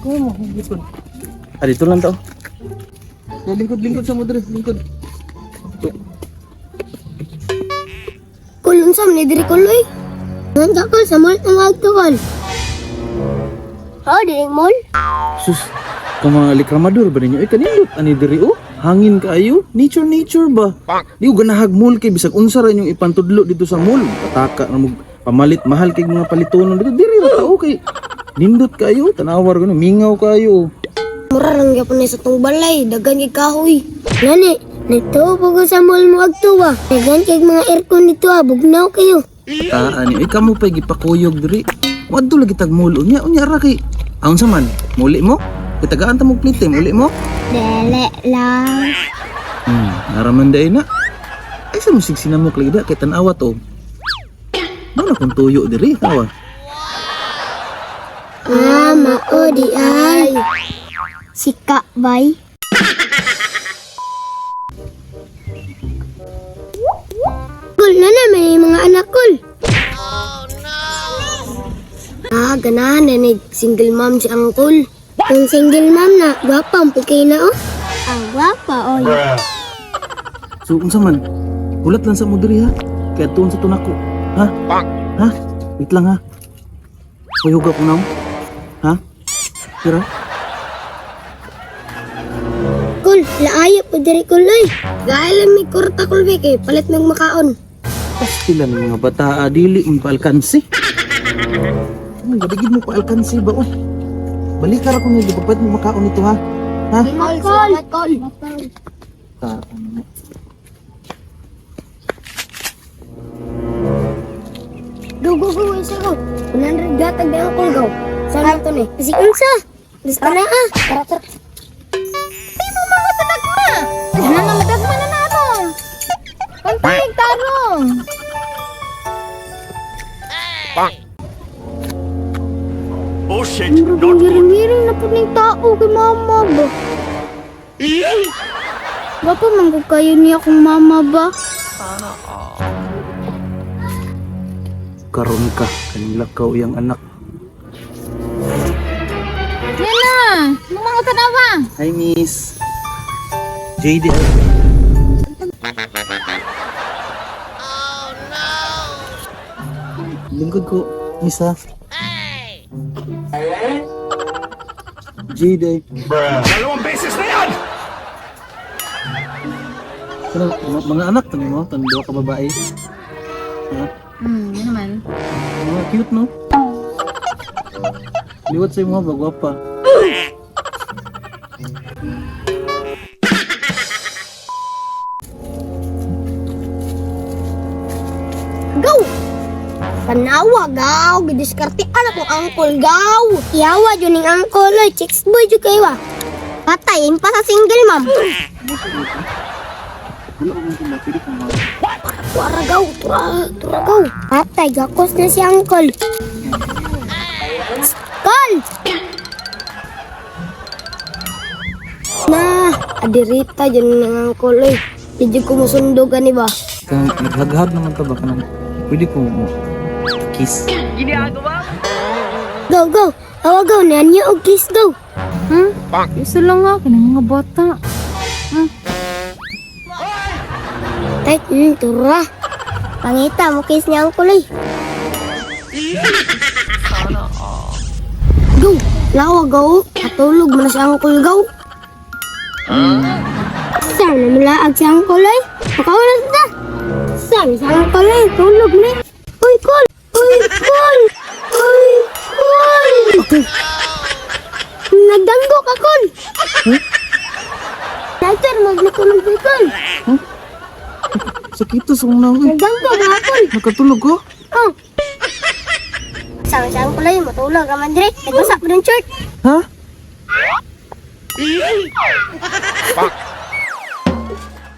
Kuha mo, likod. Ah, dito lang tao. Ya, lingkod, lingkod sa mo dre, lingkod. Kul, unsa man ni diri kul oy? Nanda kul sa mall ang agto kul. Oh, diri mall. Sus, ka mga likramador ba ninyo? Ay, kanindot, ani diri oh. Hangin kaayo. Nature, nature ba? Di ko ganahag mall kay bisag unsa ra inyong ipantudlo dito sa mall. Pataka na mo pamalit mahal kay mga palitonon dito. Diri ra tao kay nindot kaayo, tanawar gano, mingaw kaayo. Mura lang gyapon ni sa tong balay, daghan kay kahoy. Nani, nagtuo po ko sa mall mo agto ba. Daghan kay mga aircon dito ah, bugnaw kayo. Taan ni, ay kamo pa gipakuyog diri. Wadto lagi tag mall unya, unya ra kay. Aon sa man, muli mo? Kitagaan ta mo plite, muli mo? Dele lang. Naraman day na. Ay sa musig sinamok lagi da kay tan-awa to. Mao na kung tuyo diri, tawa. Ah, mao di ay. Sika bay. Kul na na may mga anak kul. Ah, ganahan na ni single mom si angkol. Kung single mom na, gwapa ang pukay na oh. Ang gwapa oy. So unsa man? Hulat lang sa mo diri ha. Kay tuon sa tunako. Ha? Ha? Wait lang ha. Kuyog ako now. Ha? Tira. Kul, laayo po diri kul oy. Gaya lang may kurta kul be kay palit ng makaon. Pastila ng mga bata ah, dili mo paalkansi. Ano, gadigid mo paalkansi ba oh? Balik ka ra ko nila, pagpait mo makaon nito ha. Ha? Kul, salamat kul. Ta, ano mo? Go, go, go, isa go. 100 gatag na ang go. Saan to ni? Kasi unsa? Basta na ah. Tara, tara. Di mo mga tatagma. Ano na matagma na nato. Pantayag tarong. Bullshit. Murag Not good. ngiring-ngiring na po ng tao kay mama ba? Baka manggug kayo niya kung mama ba? Karon ka, kaning lakaw iyang anak. Yan na! Mga tanawa! Hi, miss. JD. ay. Oh, no! Lingkod ko, miss ha. JD. ay. Dalawang beses na yan! Ano, mga anak, tanong mo, tanong ka babae. Ha? Yun naman. Mga cute, no? Liwat sa imo ba, gwapa. Go! Tanawa, gaw. Gidiskarte anak kong angkol, gaw. Iyawa, yun yung angkol, oy. Chicks boy, jud kayo, ah. Patay, impa sa single mom. Wala akong kumba, pwede kong mag... Tuara, gaw. Tura, tura, gaw. Patay, gakos na si angkol. Kol! Na, adirita, yun yung angkol, oy. Di jud ko musundo gani ba? Kang naghaghag naman ta ba kanang pwede ko mo kiss. Go, go. Awa, go. Nanyo og kiss, go. Isa lang nga, kanang mga bata. Ay, tura. Pangita mo kiss niya ang kulay. Go! Lawa, go! Katulog mo na si Uncle Go. Saan na mulaag si Uncle ay? Makawala na! Saan si Uncle ay? Tulog na! Uy, Kol! Uy, Kol! Uy, Kol! Nagdanggo ka, Kol! Lighter, magnatulog si Kol! Sakito sa kong naong. Nagdanggo ka, Kol! Nakatulog ko. Oh. Sama-sama ko lang, matulog ka man dire. Nagbasak mo ng shirt. Ha?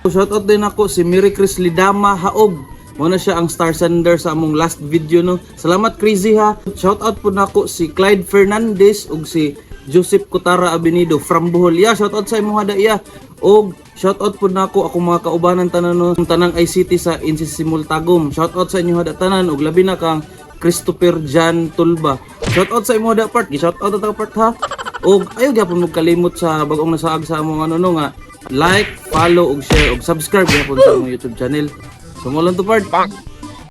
Shout out din ako si Mary Chris Lidama Haog. Muna siya ang star sender sa among last video no. Salamat crazy ha. Shout out po nako si Clyde Fernandez ug si Joseph Cutara Abenido from Bohol. Ya, shout out sa imong hada iya. Og shout out po nako akong mga kaubanan tanan no, tanang ICT sa NCC Multagum. Shout out sa inyo hada tanan ug labi na kang Christopher Jan Tulba. Shout out sa imo hada part. Gi shout out ta part ha. Ug ayo gyapon mo kalimot sa bagong nasaag sa among ano no nga like, follow ug share ug subscribe gyapon sa among YouTube channel. So mo lang to part.